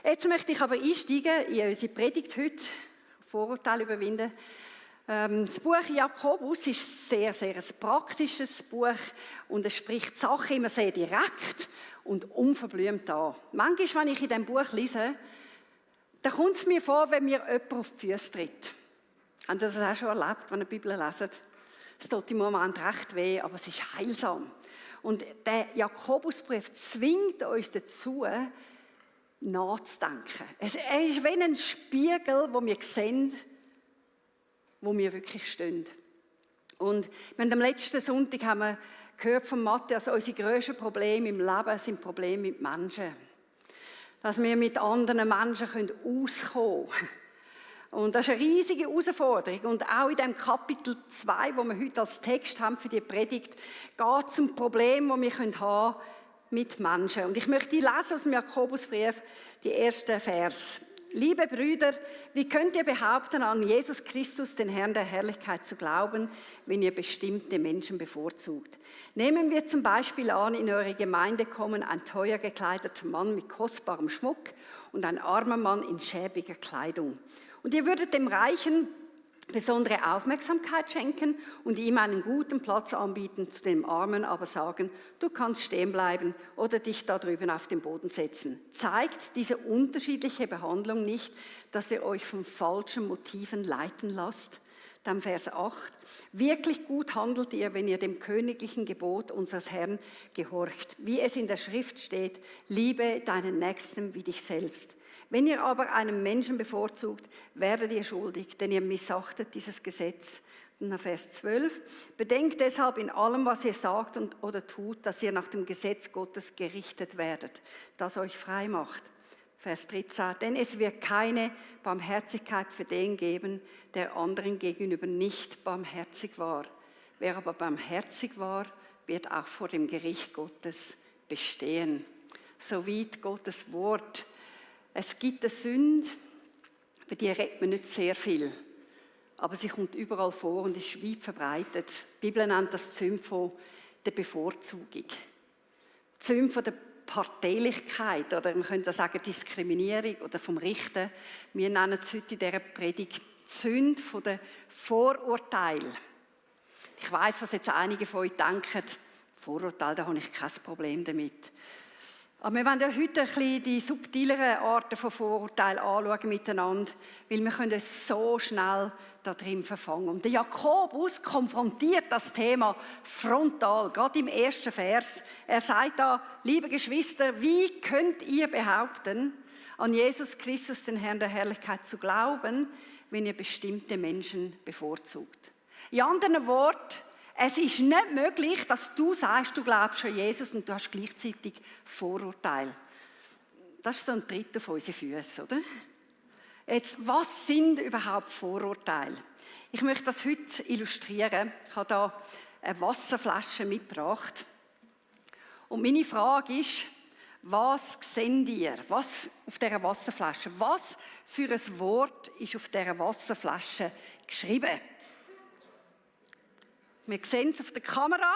Jetzt möchte ich aber einsteigen in unsere Predigt heute, Vorurteile überwinden. Das Buch Jakobus ist sehr, sehr ein praktisches Buch und es spricht die Sache immer sehr direkt und unverblümt an. Manchmal, wenn ich in diesem Buch lese, da kommt es mir vor, wenn mir jemand auf die Füße tritt. Habt ihr das auch schon erlebt, wenn ihr die Bibel leset? Es tut im Moment recht weh, aber es ist heilsam. Und der Jakobusbrief zwingt uns dazu, nachzudenken. Er ist wie ein Spiegel, wo wir sehen, wo wir wirklich stehen. Und am letzten Sonntag haben wir gehört von Matthias, unsere grössten Probleme im Leben sind Probleme mit Menschen. Dass wir mit anderen Menschen auskommen können. Und das ist eine riesige Herausforderung. Und auch in dem Kapitel 2, wo wir heute als Text haben für die Predigt, geht es um ein Problem, das wir haben mit Menschen. Und ich möchte lesen aus dem Jakobusbrief die ersten Vers. Liebe Brüder, wie könnt ihr behaupten, an Jesus Christus, den Herrn der Herrlichkeit, zu glauben, wenn ihr bestimmte Menschen bevorzugt? Nehmen wir zum Beispiel an, in eure Gemeinde kommen ein teuer gekleideter Mann mit kostbarem Schmuck und ein armer Mann in schäbiger Kleidung. Und ihr würdet dem Reichen besondere Aufmerksamkeit schenken und ihm einen guten Platz anbieten, zu dem Armen aber sagen, du kannst stehen bleiben oder dich da drüben auf den Boden setzen. Zeigt diese unterschiedliche Behandlung nicht, dass ihr euch von falschen Motiven leiten lasst? Dann Vers 8. Wirklich gut handelt ihr, wenn ihr dem königlichen Gebot unseres Herrn gehorcht, wie es in der Schrift steht, liebe deinen Nächsten wie dich selbst. Wenn ihr aber einen Menschen bevorzugt, werdet ihr schuldig, denn ihr missachtet dieses Gesetz. Und nach Vers 12. Bedenkt deshalb in allem, was ihr sagt oder tut, dass ihr nach dem Gesetz Gottes gerichtet werdet, das euch frei macht. Vers 13. Denn es wird keine Barmherzigkeit für den geben, der anderen gegenüber nicht barmherzig war. Wer aber barmherzig war, wird auch vor dem Gericht Gottes bestehen. Soweit Gottes Wort. Es gibt eine Sünde, über die redet man nicht sehr viel. Aber sie kommt überall vor und ist weit verbreitet. Die Bibel nennt das die Sünde von der Bevorzugung. Die Sünde von der Parteilichkeit, oder man könnte sagen Diskriminierung oder vom Richten. Wir nennen es heute in dieser Predigt die Sünde von der Vorurteil. Ich weiss, was jetzt einige von euch denken, Vorurteil, da habe ich kein Problem damit. Aber wir wollen ja heute ein bisschen die subtileren Arten von Vorurteilen anschauen miteinander, weil wir können uns so schnell da drin verfangen. Und der Jakobus konfrontiert das Thema frontal, gerade im ersten Vers. Er sagt da, liebe Geschwister, wie könnt ihr behaupten, an Jesus Christus, den Herrn der Herrlichkeit, zu glauben, wenn ihr bestimmte Menschen bevorzugt? In anderen Worten, es ist nicht möglich, dass du sagst, du glaubst an Jesus und du hast gleichzeitig Vorurteile. Das ist so ein Tritt auf unsere Füße, oder? Jetzt, was sind überhaupt Vorurteile? Ich möchte das heute illustrieren. Ich habe hier eine Wasserflasche mitgebracht. Und meine Frage ist, was seht ihr? Was auf dieser Wasserflasche? Was für ein Wort ist auf dieser Wasserflasche geschrieben? Wir sehen es auf der Kamera,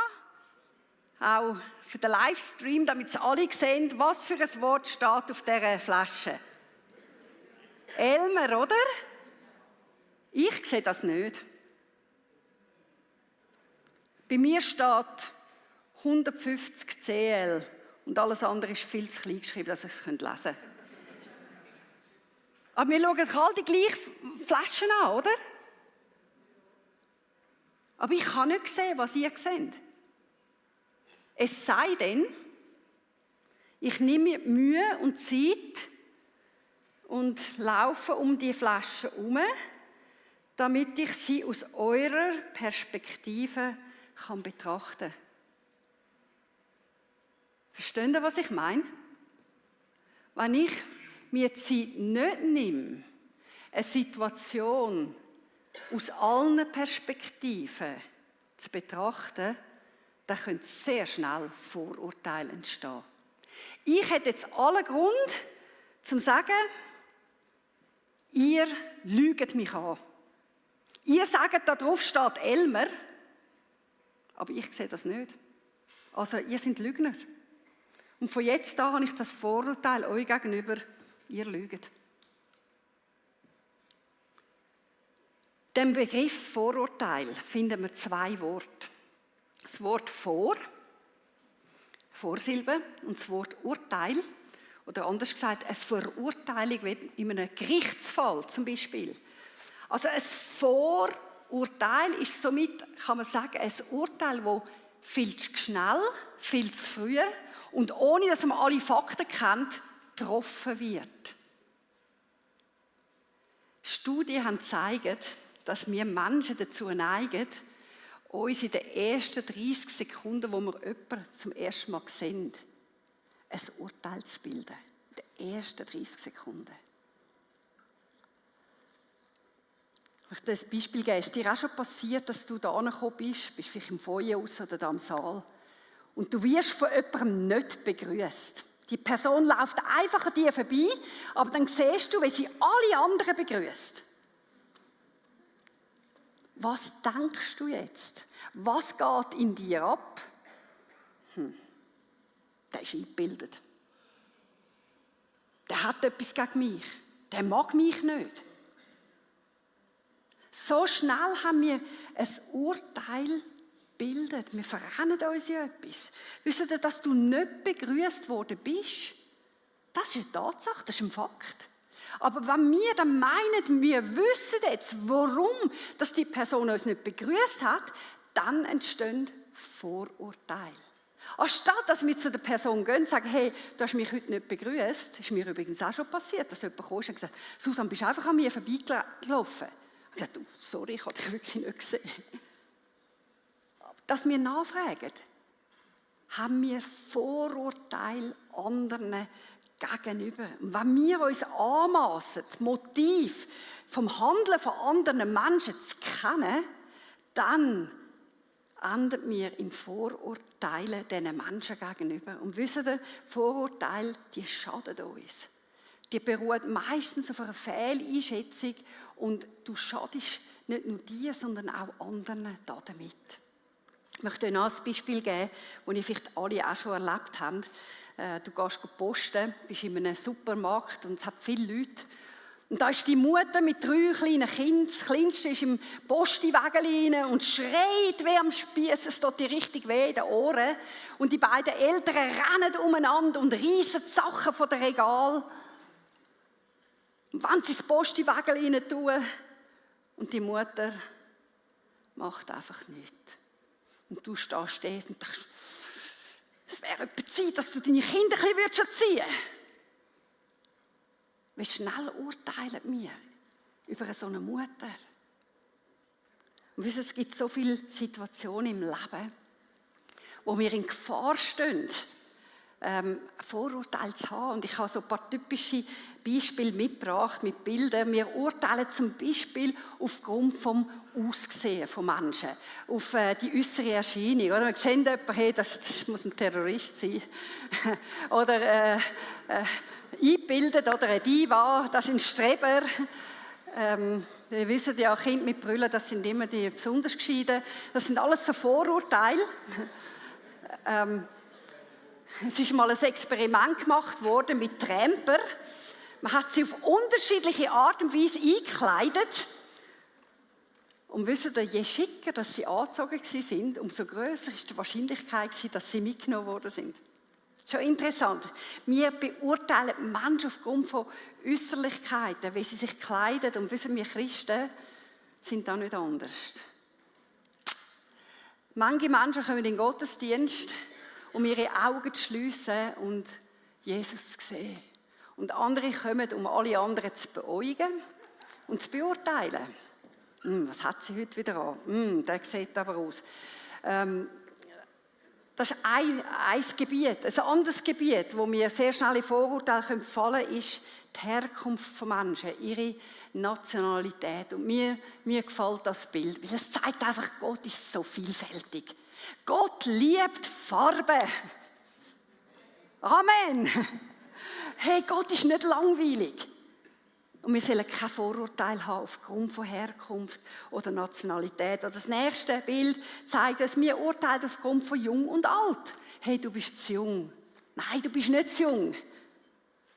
auch für den Livestream, damit es alle sehen, was für ein Wort steht auf dieser Flasche. Elmer, oder? Ich sehe das nicht. Bei mir steht 150 CL und alles andere ist viel zu klein geschrieben, dass ich es lesen könnte. Aber wir schauen alle die gleichen Flaschen an, oder? Aber ich kann nicht sehen, was ihr seht. Es sei denn, ich nehme mir Mühe und Zeit und laufe um die Flasche herum, damit ich sie aus eurer Perspektive betrachten kann. Versteht ihr, was ich meine? Wenn ich mir die Zeit nicht nehme, eine Situation aus allen Perspektiven zu betrachten, dann können sehr schnell Vorurteile entstehen. Ich hätte jetzt allen Grund, zum zu sagen, ihr lügt mich an. Ihr sagt, da drauf steht Elmer, aber ich sehe das nicht. Also, ihr seid Lügner. Und von jetzt an habe ich das Vorurteil euch gegenüber ihr lügt. Dem Begriff Vorurteil finden wir 2 Worte. Das Wort Vorsilbe, und das Wort Urteil, oder anders gesagt, eine Verurteilung wie in einem Gerichtsfall zum Beispiel. Also ein Vorurteil ist somit, kann man sagen, ein Urteil, das viel zu schnell, viel zu früh und ohne, dass man alle Fakten kennt, getroffen wird. Studien haben gezeigt, dass wir Menschen dazu neigen, uns in den ersten 30 Sekunden, wo wir jemanden zum ersten Mal sehen, ein Urteil zu bilden. In den ersten 30 Sekunden. Ich möchte ein Beispiel geben. Ist dir auch schon passiert, dass du da angekommen bist vielleicht im Foyer raus oder da im Saal, und du wirst von jemandem nicht begrüßt. Die Person läuft einfach an dir vorbei, aber dann siehst du, wie sie alle anderen begrüßt. Was denkst du jetzt? Was geht in dir ab? Der ist eingebildet. Der hat etwas gegen mich. Der mag mich nicht. So schnell haben wir ein Urteil gebildet. Wir verrennen uns in etwas. Wisst ihr, dass du nicht begrüßt worden bist? Das ist eine Tatsache, das ist ein Fakt. Aber wenn wir dann meinen, wir wissen jetzt, warum dass die Person uns nicht begrüßt hat, dann entstehen Vorurteile. Anstatt dass wir zu der Person gehen und sagen, hey, du hast mich heute nicht begrüßt, ist mir übrigens auch schon passiert, dass jemand kam und gesagt hat, Susanne, bist du einfach an mir vorbeigelaufen? Ich habe gesagt, sorry, ich habe dich wirklich nicht gesehen. Dass wir nachfragen, haben wir Vorurteile anderen gegenüber. Und wenn wir uns anmassen, das Motiv vom Handeln von anderen Menschen zu kennen, dann enden wir im Vorurteilen diesen Menschen gegenüber. Und wisst ihr, Vorurteile, die schaden uns. Die beruhen meistens auf einer Fehleinschätzung und du schadest nicht nur dir, sondern auch anderen damit. Ich möchte euch noch ein Beispiel geben, das ihr vielleicht alle auch schon erlebt habt. Du gehst posten, bist in einem Supermarkt und es hat viele Leute. Und da ist die Mutter mit 3 kleinen Kindern. Das Kleinste ist im Postiwägel rein und schreit wie am Spiess. Es tut dir richtig weh in den Ohren. Und die beiden Eltern rennen umeinander und reissen die Sachen von dem Regal. Und wenn sie das Postiwägel rein tun, und die Mutter macht einfach nichts. Und du stehst da und denkst, es wäre etwa Zeit, dass du deine Kinder ein bisschen erziehen würdest. Wie schnell urteilen wir über so eine Mutter? Und wisst ihr, es gibt so viele Situationen im Leben, wo wir in Gefahr stehen, Vorurteile zu haben. Und ich habe so ein paar typische Beispiele mitgebracht, mit Bildern. Wir urteilen zum Beispiel aufgrund vom Aussehen von Menschen, auf die äußere Erscheinung. Oder wir sehen jemanden, hey, das muss ein Terrorist sein. Oder eingebildet, oder ein Diva, das ist ein Streber. Wir wissen ja, Kinder mit Brüllen, das sind immer die besonders Gescheiten. Das sind alles so Vorurteile. Es ist mal ein Experiment gemacht worden mit Tramper. Man hat sie auf unterschiedliche Art und Weise eingekleidet. Und wisst ihr, je schicker dass sie angezogen sind, umso grösser ist die Wahrscheinlichkeit, dass sie mitgenommen worden sind. Schon interessant. Wir beurteilen Menschen aufgrund von Äußerlichkeiten, wie sie sich kleiden. Und wissen wir Christen sind da nicht anders. Manche Menschen kommen in den Gottesdienst, um ihre Augen zu schliessen und Jesus zu sehen. Und andere kommen, um alle anderen zu beäugen und zu beurteilen. Was hat sie heute wieder an? Der sieht aber aus. Das ist ein Gebiet. Ein anderes Gebiet, wo mir sehr schnell in Vorurteile fallen können, ist die Herkunft von Menschen, ihre Nationalität. Und mir gefällt das Bild, weil es zeigt einfach, Gott ist so vielfältig. Gott liebt Farben. Amen. Hey, Gott ist nicht langweilig. Und wir sollen kein Vorurteil haben aufgrund von Herkunft oder Nationalität. Und das nächste Bild zeigt, dass wir urteilen aufgrund von Jung und Alt. Hey, du bist zu jung. Nein, du bist nicht zu jung.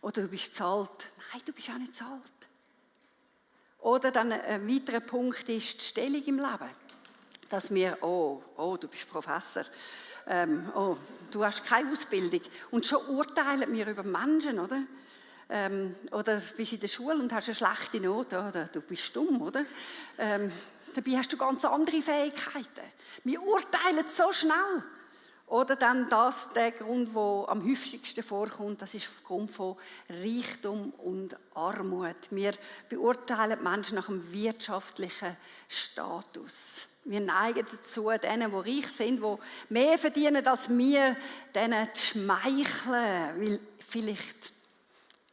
Oder du bist zu alt. nein, du bist auch nicht zu alt. Oder dann ein weiterer Punkt ist die Stellung im Leben. Dass wir, oh, du bist Professor, oh, du hast keine Ausbildung. Und schon urteilen wir über Menschen, oder? Oder bist in der Schule und hast eine schlechte Note, oder? Du bist dumm, oder? Dabei hast du ganz andere Fähigkeiten. Wir urteilen so schnell. Oder dann der Grund, der am häufigsten vorkommt, das ist aufgrund von Reichtum und Armut. Wir beurteilen Menschen nach dem wirtschaftlichen Status. Wir neigen dazu, denen, die reich sind, die mehr verdienen als wir, denen zu schmeicheln, weil vielleicht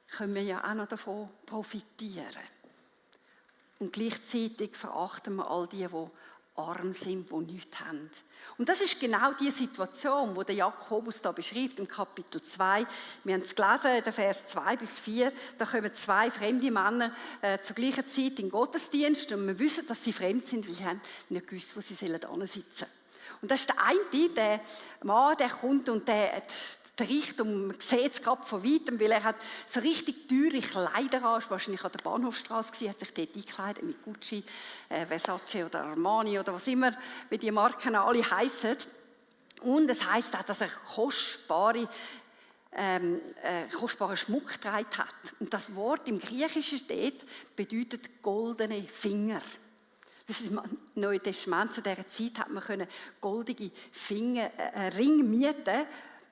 können wir ja auch noch davon profitieren. Und gleichzeitig verachten wir all die arm sind, die nichts haben. Und das ist genau die Situation, die der Jakobus da beschreibt im Kapitel 2. Wir haben es gelesen, in den Vers 2 bis 4. Da kommen zwei fremde Männer zur gleichen Zeit in den Gottesdienst und wir wissen, dass sie fremd sind, weil sie haben nicht gewusst, wo sie sitzen sollen. Und das ist der eine, der Mann, der kommt und der Reichtum, man sieht es gerade von weitem, weil er hat so richtig teure Kleider an, wahrscheinlich an der Bahnhofstrasse gewesen, hat sich dort eingekleidet mit Gucci, Versace oder Armani oder was immer, wie die Marken alle heissen. Und es heisst auch, dass er kostbaren Schmuck getragen hat. Und das Wort im Griechischen steht, bedeutet goldene Finger. Das ist im Neuen Testament, zu dieser Zeit hat man goldige Ringe mieten,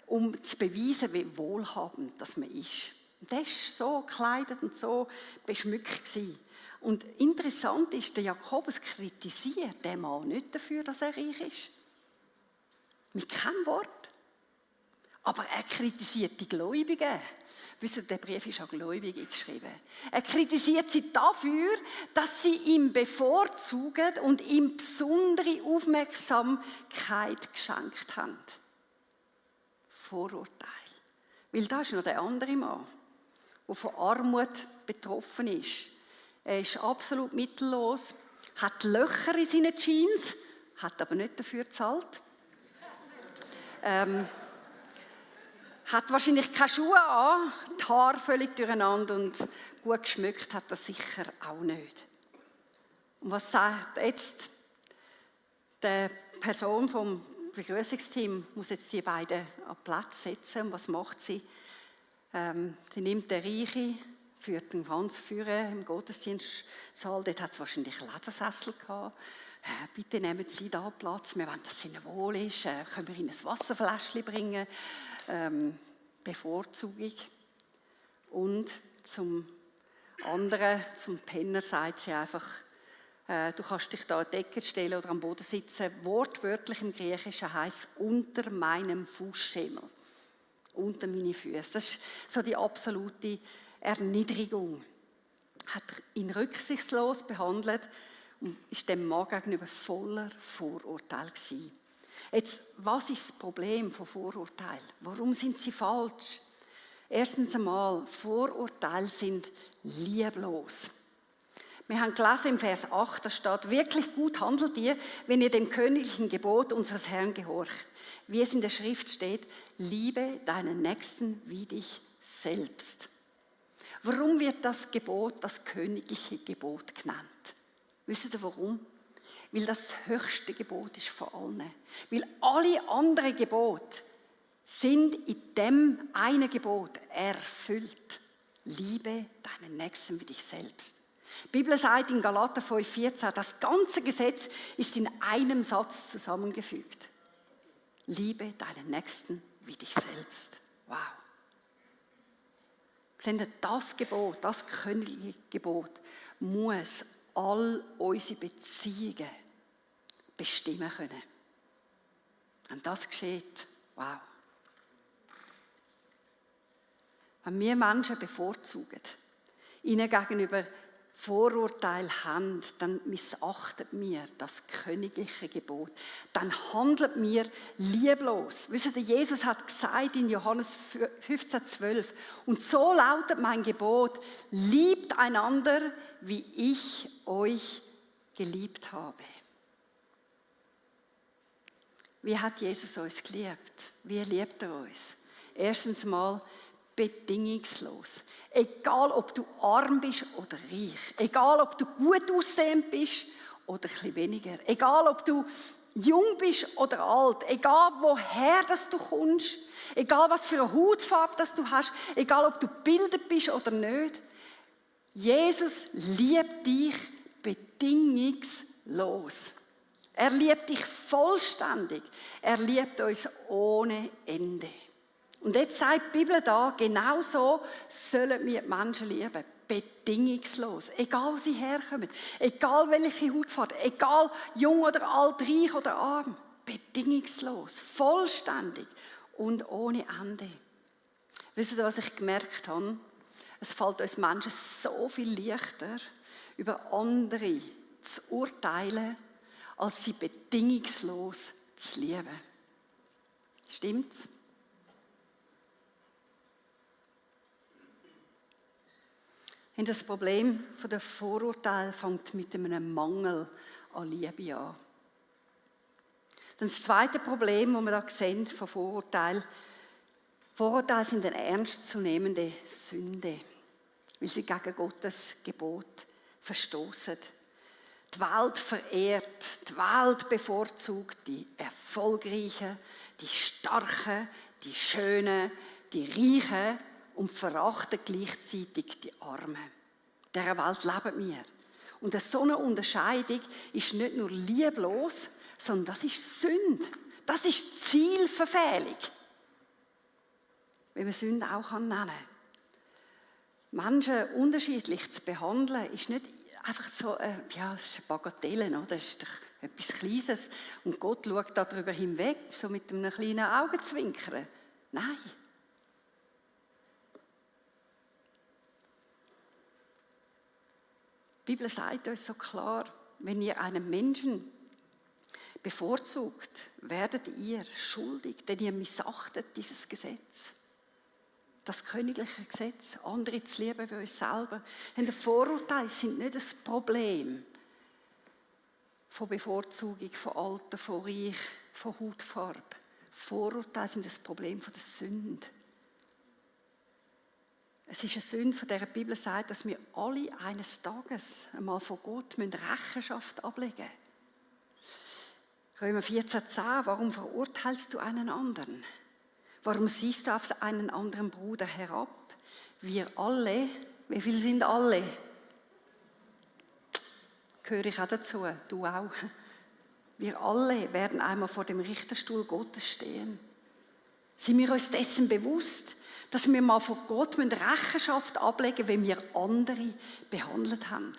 um zu beweisen, wie wohlhabend das man ist. Und der war so gekleidet und so beschmückt gewesen. Und interessant ist, der Jakobus kritisiert den Mann nicht dafür, dass er reich ist. Mit keinem Wort. Aber er kritisiert die Gläubigen. Wisst ihr, der Brief ist an Gläubige geschrieben. Er kritisiert sie dafür, dass sie ihm bevorzugen und ihm besondere Aufmerksamkeit geschenkt haben. Vorurteil. Weil da ist noch der andere Mann, der von Armut betroffen ist. Er ist absolut mittellos, hat Löcher in seinen Jeans, hat aber nicht dafür gezahlt. Hat wahrscheinlich keine Schuhe an, die Haare völlig durcheinander und gut geschmückt hat er sicher auch nicht. Und was sagt jetzt die Person vom Begrüßungsteam, muss jetzt die beiden an Platz setzen. Und was macht sie? Sie nimmt den Reichen, führt ihn ganz vorne im Gottesdienstsaal. Dort hat es wahrscheinlich Ledersessel gehabt. Bitte nehmen Sie da Platz. Wir wollen, dass es Ihnen wohl ist. Können wir Ihnen ein Wasserfläschchen bringen? Bevorzugung. Und zum anderen, zum Penner, sagt sie einfach, du kannst dich da an die Decke stellen oder am Boden sitzen. Wortwörtlich im Griechischen heisst unter meinem Fußschemel. Unter meine Füße. Das ist so die absolute Erniedrigung. Hat ihn rücksichtslos behandelt und ist dem Mann gegenüber voller Vorurteil gewesen. Jetzt, was ist das Problem von Vorurteilen? Warum sind sie falsch? Erstens einmal, Vorurteile sind lieblos. Wir haben gelesen im Vers 8, da steht, wirklich gut handelt ihr, wenn ihr dem königlichen Gebot unseres Herrn gehorcht. Wie es in der Schrift steht, liebe deinen Nächsten wie dich selbst. Warum wird das Gebot das königliche Gebot genannt? Wisst ihr warum? Weil das höchste Gebot ist von allen. Weil alle anderen Gebote sind in dem einen Gebot erfüllt. Liebe deinen Nächsten wie dich selbst. Die Bibel sagt in Galater 5,14, das ganze Gesetz ist in einem Satz zusammengefügt. Liebe deinen Nächsten wie dich selbst. Wow. Seht ihr, das Gebot, das königliche Gebot, muss all unsere Beziehungen bestimmen können. Und das geschieht. Wow. Wenn wir Menschen bevorzugen, ihnen gegenüber Vorurteile haben, dann missachten wir das königliche Gebot. Dann handeln wir lieblos. Wisst ihr, Jesus hat gesagt in Johannes 15,12, und so lautet mein Gebot, liebt einander, wie ich euch geliebt habe. Wie hat Jesus uns geliebt? Wie liebt er uns? Erstens mal, bedingungslos. Egal, ob du arm bist oder reich. Egal, ob du gut aussehend bist oder ein bisschen weniger. Egal, ob du jung bist oder alt. Egal, woher dass du kommst. Egal, was für eine Hautfarbe dass du hast. Egal, ob du gebildet bist oder nicht. Jesus liebt dich bedingungslos. Er liebt dich vollständig. Er liebt uns ohne Ende. Und jetzt sagt die Bibel da, genau so sollen wir die Menschen lieben. Bedingungslos. Egal, wo sie herkommen. Egal, welche Hautfarbe. Egal, jung oder alt, reich oder arm. Bedingungslos. Vollständig. Und ohne Ende. Wisst ihr, was ich gemerkt habe? Es fällt uns Menschen so viel leichter, über andere zu urteilen, als sie bedingungslos zu lieben. Stimmt's? Und das Problem der Vorurteile fängt mit einem Mangel an Liebe an. Dann das zweite Problem, das wir da sehen von Vorurteilen. Vorurteile sind eine ernstzunehmende Sünde, weil sie gegen Gottes Gebot verstoßen. Die Welt verehrt, die Welt bevorzugt die Erfolgreichen, die Starken, die Schönen, die Reichen und verachtet gleichzeitig die Armen. In dieser Welt leben wir. Und so eine Unterscheidung ist nicht nur lieblos, sondern das ist Sünde. Das ist Zielverfehlung. Wie man Sünde auch nennen kann. Menschen unterschiedlich zu behandeln, ist nicht einfach so, es ist eine Bagatelle, oder? Das ist doch etwas Kleines. Und Gott schaut darüber hinweg, so mit einem kleinen Augenzwinkern. Nein. Die Bibel sagt uns so klar, wenn ihr einen Menschen bevorzugt, werdet ihr schuldig, denn ihr missachtet dieses Gesetz. Das königliche Gesetz, andere zu lieben wie uns selber. Denn die Vorurteile sind nicht das Problem von Bevorzugung, von Alter, von Reich, von Hautfarbe. Vorurteile sind das Problem von der Sünde. Es ist eine Sünde, von der die Bibel sagt, dass wir alle eines Tages einmal vor Gott Rechenschaft ablegen müssen. Römer 14,10, warum verurteilst du einen anderen? Warum siehst du auf einen anderen Bruder herab? Wir alle, wie viele sind alle? Gehöre ich auch dazu, du auch. Wir alle werden einmal vor dem Richterstuhl Gottes stehen. Sind wir uns dessen bewusst, dass wir mal vor Gott Rechenschaft ablegen müssen, wie wir andere behandelt haben?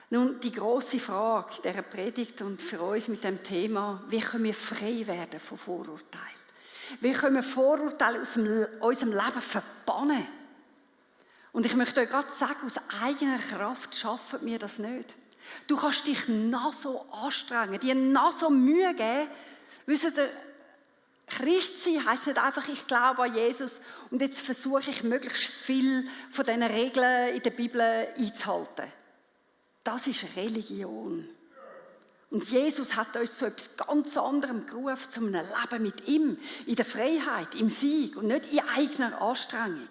Nun, die grosse Frage dieser Predigt und für uns mit dem Thema, wie können wir frei werden von Vorurteilen? Wie können wir Vorurteile aus unserem Leben verbannen? Und ich möchte euch gerade sagen, aus eigener Kraft schaffen wir das nicht. Du kannst dich noch so anstrengen, dir noch so Mühe geben. Wisst ihr, Christ sein heisst nicht einfach, ich glaube an Jesus und jetzt versuche ich, möglichst viel von diesen Regeln in der Bibel einzuhalten. Das ist Religion. Und Jesus hat uns zu etwas ganz anderem gerufen, zu einem Leben mit ihm, in der Freiheit, im Sieg und nicht in eigener Anstrengung.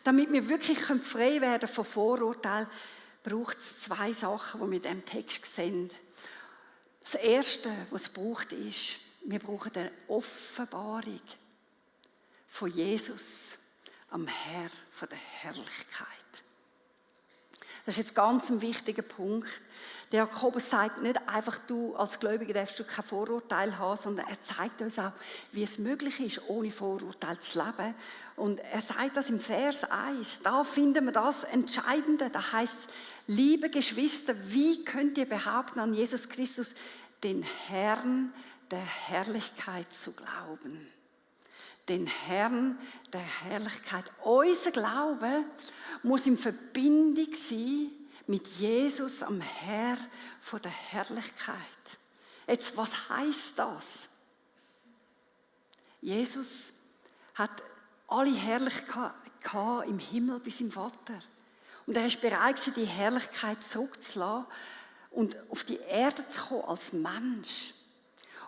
Damit wir wirklich frei werden von Vorurteilen, braucht es zwei Sachen, die wir in diesem Text sehen. Das Erste, was es braucht, ist, wir brauchen eine Offenbarung von Jesus, am Herr von der Herrlichkeit. Das ist jetzt ganz ein wichtiger Punkt. Der Jakobus sagt nicht einfach, du als Gläubiger darfst du kein Vorurteil haben, sondern er zeigt uns auch, wie es möglich ist, ohne Vorurteil zu leben. Und er sagt das im Vers 1. Da finden wir das Entscheidende. Da heißt es, liebe Geschwister, wie könnt ihr behaupten, an Jesus Christus, den Herrn der Herrlichkeit zu glauben? Den Herrn der Herrlichkeit. Unser Glaube muss in Verbindung sein mit Jesus am Herr von der Herrlichkeit. Jetzt, was heißt das? Jesus hat alle Herrlichkeit im Himmel bis im Vater. Und er ist bereit, die Herrlichkeit zurückzulassen und auf die Erde zu kommen als Mensch.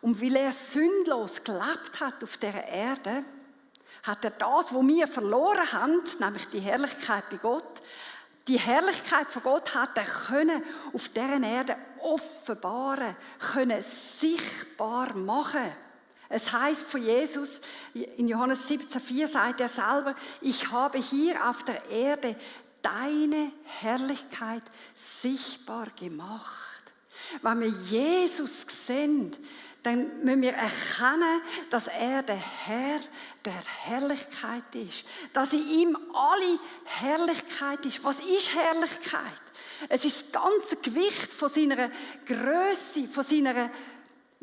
Und weil er sündlos gelebt hat auf dieser Erde, hat er das, was wir verloren haben, nämlich die Herrlichkeit bei Gott, die Herrlichkeit von Gott hat er können auf dieser Erde offenbaren, können sichtbar machen. Es heißt von Jesus, in Johannes 17,4 sagt er selber, ich habe hier auf der Erde deine Herrlichkeit sichtbar gemacht. Wenn wir Jesus sehen, dann müssen wir erkennen, dass er der Herr der Herrlichkeit ist. Dass in ihm alle Herrlichkeit ist. Was ist Herrlichkeit? Es ist das ganze Gewicht von seiner Grösse, von seiner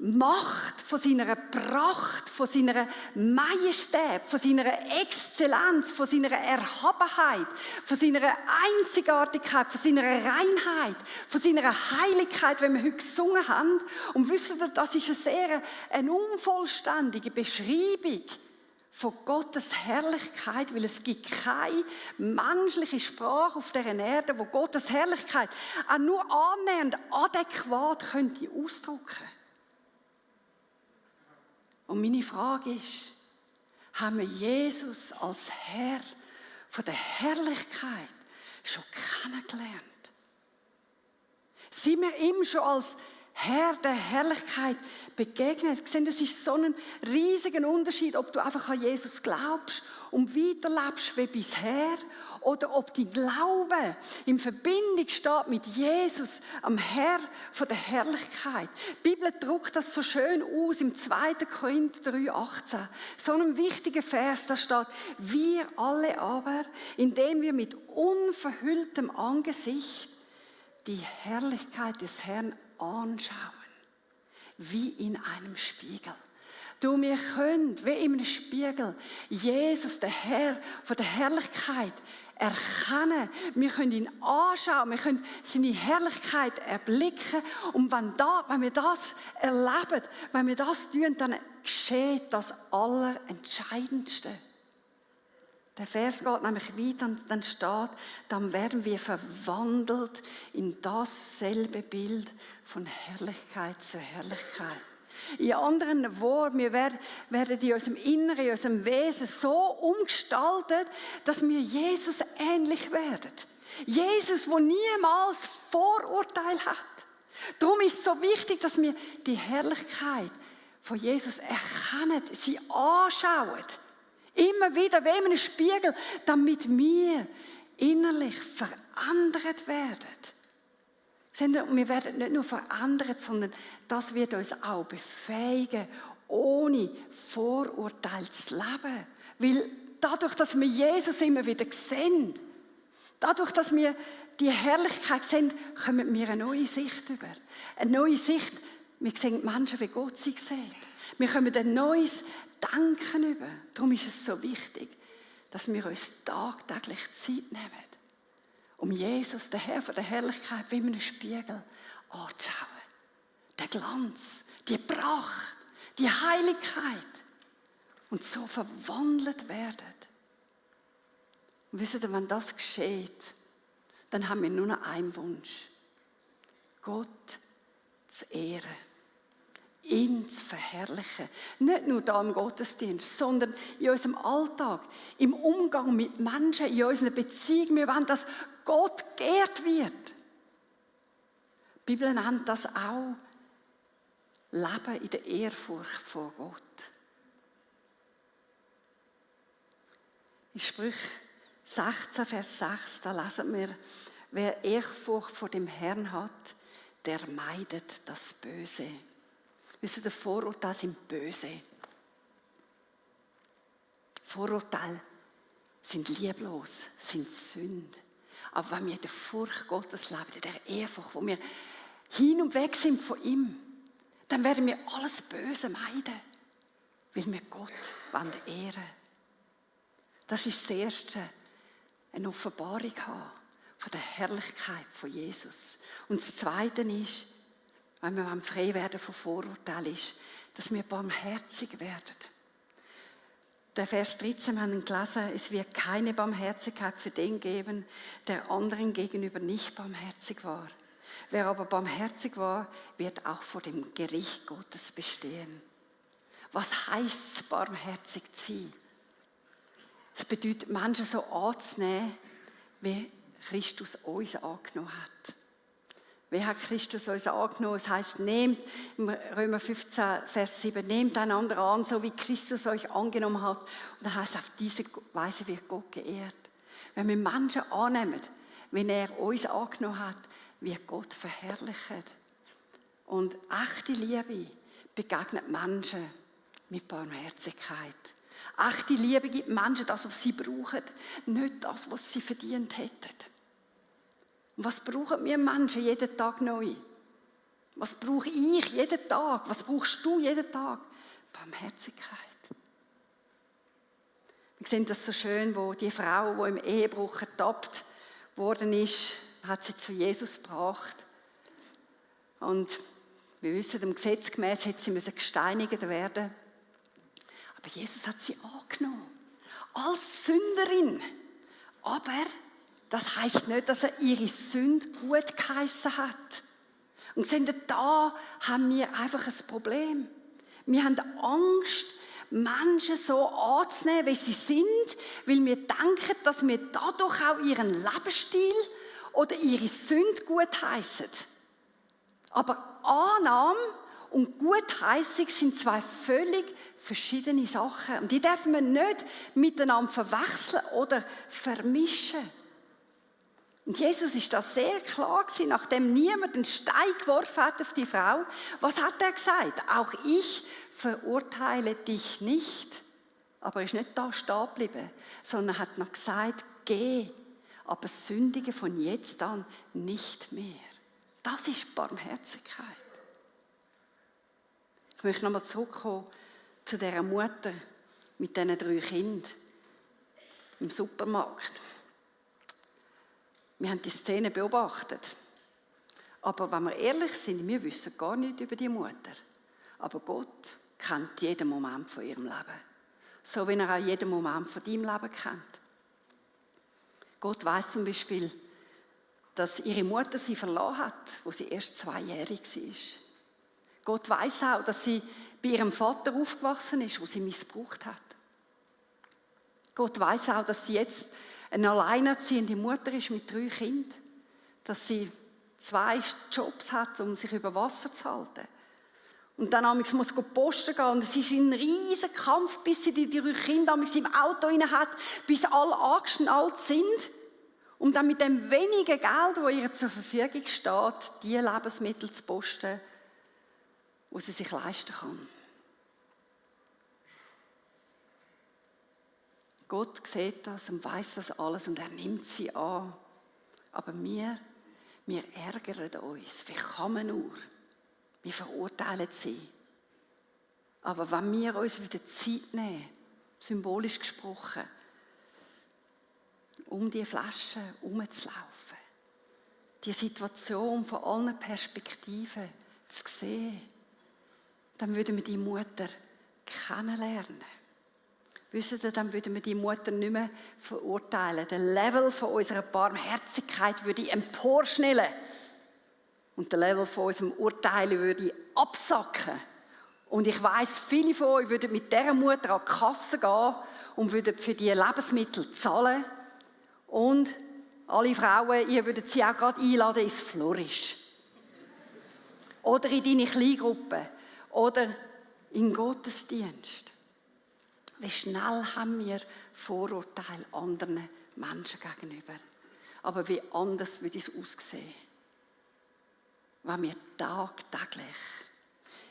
Macht, von seiner Pracht, von seiner Majestät, von seiner Exzellenz, von seiner Erhabenheit, von seiner Einzigartigkeit, von seiner Reinheit, von seiner Heiligkeit, wenn wir heute gesungen haben. Und wisst ihr, das ist eine unvollständige Beschreibung von Gottes Herrlichkeit, weil es gibt keine menschliche Sprache auf dieser Erde, wo Gottes Herrlichkeit auch nur annähernd adäquat könnte ausdrücken. Und meine Frage ist, haben wir Jesus als Herr von der Herrlichkeit schon kennengelernt? Sind wir ihm schon als Herr der Herrlichkeit begegnet? Sehen, das ist so ein riesiger Unterschied, ob du einfach an Jesus glaubst und weiterlebst wie bisher oder ob dein Glaube in Verbindung steht mit Jesus, am Herr von der Herrlichkeit. Die Bibel drückt das so schön aus im 2. Korinther 3,18. So ein wichtiger Vers, da steht, wir alle aber, indem wir mit unverhülltem Angesicht die Herrlichkeit des Herrn anschauen, wie in einem Spiegel. Du, wir können, wie in einem Spiegel, Jesus, der Herr von der Herrlichkeit, erkennen. Wir können ihn anschauen, wir können seine Herrlichkeit erblicken. Und wenn wir das erleben, wenn wir das tun, dann geschieht das Allerentscheidendste. Der Vers geht nämlich weiter und dann steht, dann werden wir verwandelt in dasselbe Bild von Herrlichkeit zu Herrlichkeit. In anderen Worten, wir werden in unserem Inneren, in unserem Wesen so umgestaltet, dass wir Jesus ähnlich werden. Jesus, der niemals Vorurteil hat. Darum ist es so wichtig, dass wir die Herrlichkeit von Jesus erkennen, sie anschauen. Immer wieder wie in einem Spiegel, damit wir innerlich verändert werden. Wir werden nicht nur verändert, sondern das wird uns auch befähigen, ohne Vorurteil zu leben. Weil dadurch, dass wir Jesus immer wieder sehen, dadurch, dass wir die Herrlichkeit sehen, kommen wir eine neue Sicht über. Eine neue Sicht, wir sehen die Menschen, wie Gott sie sieht. Wir kommen ein neues Denken über. Darum ist es so wichtig, dass wir uns tagtäglich Zeit nehmen, um Jesus, den Herr von der Herrlichkeit, wie in einem Spiegel anzuschauen. Der Glanz, die Pracht, die Heiligkeit. Und so verwandelt werden. Und wisst ihr, wenn das geschieht, dann haben wir nur noch einen Wunsch. Gott zu ehren. Ihn zu verherrlichen. Nicht nur da im Gottesdienst, sondern in unserem Alltag, im Umgang mit Menschen, in unseren Beziehungen. Wir wollen, dass Gott geehrt wird. Die Bibel nennt das auch Leben in der Ehrfurcht vor Gott. In Sprüche 16, Vers 6, da lesen wir, wer Ehrfurcht vor dem Herrn hat, der meidet das Böse. Wisst ihr, Vorurteile sind böse. Vorurteile sind lieblos, sind Sünde. Aber wenn wir in der Furcht Gottes leben, in der Ehrfurcht, wo wir hin und weg sind von ihm, dann werden wir alles Böse meiden, weil wir Gott ehren wollen. Das ist das Erste, eine Offenbarung haben von der Herrlichkeit von Jesus. Und das Zweite ist, wenn wir frei werden von Vorurteilen, ist, dass wir barmherzig werden. Der Vers 13 haben wir gelesen, es wird keine Barmherzigkeit für den geben, der anderen gegenüber nicht barmherzig war. Wer aber barmherzig war, wird auch vor dem Gericht Gottes bestehen. Was heißt es, barmherzig zu sein? Das bedeutet, Menschen so anzunehmen, wie Christus uns angenommen hat. Wie hat Christus uns angenommen? Es heisst, nehmt, im Römer 15, Vers 7, nehmt einander an, so wie Christus euch angenommen hat. Und dann heisst, auf diese Weise wird Gott geehrt. Wenn wir Menschen annehmen, wenn er uns angenommen hat, wird Gott verherrlicht. Und echte Liebe begegnet Menschen mit Barmherzigkeit. Echte Liebe gibt Menschen das, was sie brauchen, nicht das, was sie verdient hätten. Und was brauchen wir Menschen jeden Tag neu? Was brauche ich jeden Tag? Was brauchst du jeden Tag? Barmherzigkeit. Wir sehen das so schön, wo die Frau, die im Ehebruch ertappt worden ist, hat sie zu Jesus gebracht. Und wir wissen, dem Gesetz gemäß hätte sie gesteinigt werden. Aber Jesus hat sie angenommen. Als Sünderin. Aber das heisst nicht, dass er ihre Sünde gut geheissen hat. Und sehen, da haben wir einfach ein Problem. Wir haben Angst, Menschen so anzunehmen, wie sie sind, weil wir denken, dass wir dadurch auch ihren Lebensstil oder ihre Sünde gutheissen. Aber Annahme und Gutheissung sind zwei völlig verschiedene Sachen. Und die dürfen wir nicht miteinander verwechseln oder vermischen. Und Jesus ist da sehr klar gewesen, nachdem niemand einen Stein geworfen hat auf die Frau. Was hat er gesagt? Auch ich verurteile dich nicht. Aber er ist nicht da stehen geblieben, sondern hat noch gesagt, geh, aber sündige von jetzt an nicht mehr. Das ist Barmherzigkeit. Ich möchte nochmal zurückkommen zu dieser Mutter mit diesen 3 Kindern im Supermarkt. Wir haben die Szene beobachtet. Aber wenn wir ehrlich sind, wir wissen gar nichts über die Mutter. Aber Gott kennt jeden Moment von ihrem Leben. So wie er auch jeden Moment von deinem Leben kennt. Gott weiss zum Beispiel, dass ihre Mutter sie verlassen hat, wo sie erst 2-jährig war. Gott weiss auch, dass sie bei ihrem Vater aufgewachsen ist, wo sie missbraucht hat. Gott weiss auch, dass sie jetzt eine alleinerziehende Mutter ist mit 3 Kindern, dass sie 2 Jobs hat, um sich über Wasser zu halten. Und dann muss sie posten gehen und es ist ein riesiger Kampf, bis sie die 3 Kinder im Auto rein hat, bis alle angeschnallt sind, um dann mit dem wenigen Geld, das ihr zur Verfügung steht, die Lebensmittel zu posten, die sie sich leisten kann. Gott sieht das und weiss das alles und er nimmt sie an. Aber wir ärgern uns. Wie kann man nur? Wir verurteilen sie. Aber wenn wir uns wieder Zeit nehmen, symbolisch gesprochen, um die Flasche herumzulaufen, die Situation von allen Perspektiven zu sehen, dann würden wir die Mutter kennenlernen. Wisst ihr, dann würden wir die Mutter nicht mehr verurteilen. Der Level von unserer Barmherzigkeit würde emporschnellen. Und der Level von unserem Urteil würde absacken. Und ich weiss, viele von euch würden mit dieser Mutter an die Kasse gehen und würden für die Lebensmittel zahlen. Und alle Frauen, ihr würdet sie auch gerade einladen ins Flourish. Oder in deine Kleingruppe. Oder in Gottesdienst. Wie schnell haben wir Vorurteile anderen Menschen gegenüber. Aber wie anders würde es aussehen, wenn wir tagtäglich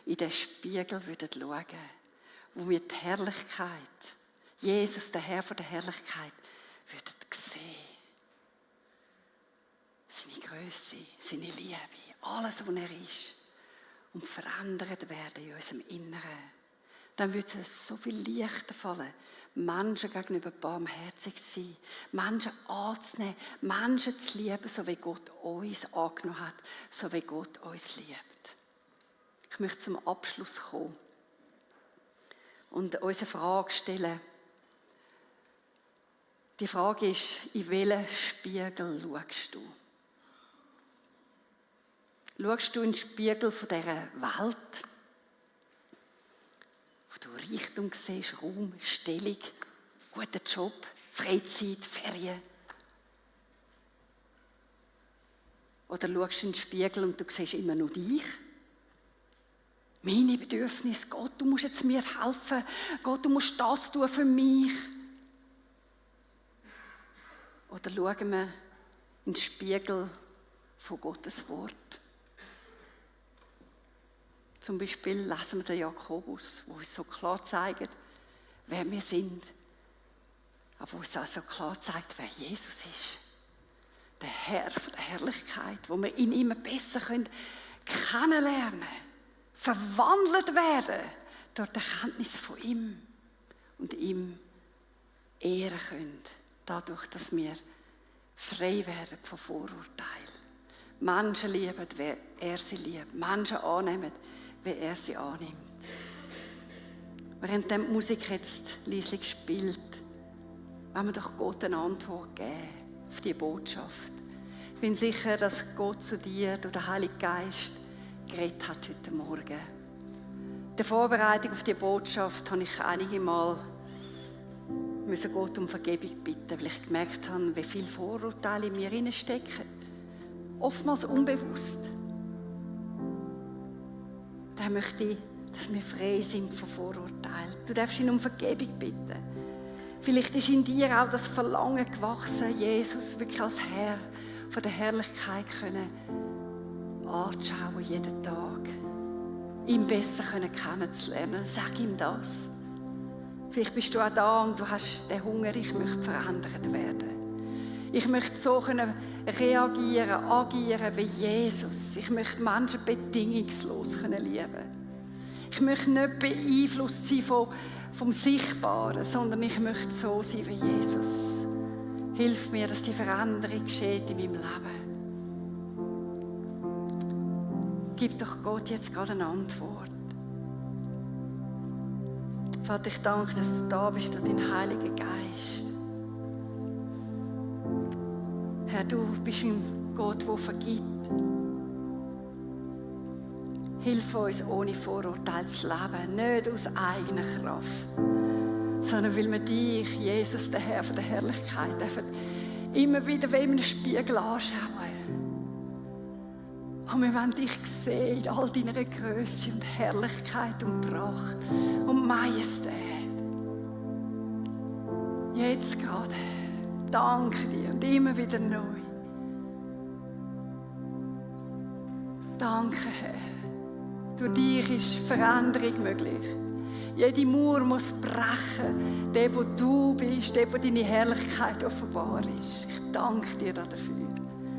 in den Spiegel würden schauen, wo wir die Herrlichkeit, Jesus, der Herr von der Herrlichkeit, würden sehen. Seine Größe, seine Liebe, alles, was er ist. Und verändert werden in unserem Inneren. Dann wird es uns so viel leichter fallen, Menschen gegenüber barmherzig zu sein, Menschen anzunehmen, Menschen zu lieben, so wie Gott uns angenommen hat, so wie Gott uns liebt. Ich möchte zum Abschluss kommen und uns eine Frage stellen. Die Frage ist, in welchen Spiegel schaust du? Schaust du in den Spiegel von dieser Welt? Wo du Reichtum siehst, Ruhm, Stellung, guten Job, Freizeit, Ferien. Oder schaust in den Spiegel und du siehst immer nur dich. Meine Bedürfnisse, Gott, du musst jetzt mir helfen. Gott, du musst das tun für mich. Oder schauen wir in den Spiegel von Gottes Wort. Zum Beispiel lesen wir den Jakobus, wo uns so klar zeigt, wer wir sind. Aber wo uns auch so klar zeigt, wer Jesus ist. Der Herr von der Herrlichkeit, wo wir ihn immer besser kennenlernen können, verwandelt werden durch die Erkenntnis von ihm und ihm ehren können, dadurch, dass wir frei werden von Vorurteilen. Menschen lieben, wie er sie liebt. Menschen annehmen, wie er sie annimmt. Während die Musik jetzt leise spielt, wollen wir doch Gott eine Antwort geben auf diese Botschaft. Ich bin sicher, dass Gott zu dir durch den Heiligen Geist geredet hat heute Morgen. In der Vorbereitung auf diese Botschaft habe ich einige Mal Gott um Vergebung bitten, weil ich gemerkt habe, wie viele Vorurteile in mir stecken. Oftmals unbewusst. Daher möchte ich, dass wir frei sind von Vorurteilen. Du darfst ihn um Vergebung bitten. Vielleicht ist in dir auch das Verlangen gewachsen, Jesus wirklich als Herr von der Herrlichkeit anschauen jeden Tag. Ihn besser kennenzulernen. Sag ihm das. Vielleicht bist du auch da und du hast den Hunger, ich möchte verändert werden. Ich möchte so reagieren, agieren wie Jesus. Ich möchte Menschen bedingungslos lieben. Ich möchte nicht beeinflusst sein vom Sichtbaren, sondern ich möchte so sein wie Jesus. Hilf mir, dass die Veränderung geschieht in meinem Leben. Gib doch Gott jetzt gerade eine Antwort. Vater, ich danke, dass du da bist durch deinen Heiligen Geist. Herr, du bist ein Gott, der vergibt. Hilf uns, ohne Vorurteile zu leben, nicht aus eigener Kraft, sondern weil wir dich, Jesus, der Herr von der Herrlichkeit, dürfen immer wieder wie in einem Spiegel anschauen. Und wir wollen dich sehen in all deiner Größe und Herrlichkeit und Pracht und Majestät. Jetzt gerade. Danke dir und immer wieder neu. Danke, Herr. Durch dich ist Veränderung möglich. Jede Mauer muss brechen. Der, wo du bist, der, wo deine Herrlichkeit offenbar ist. Ich danke dir dafür.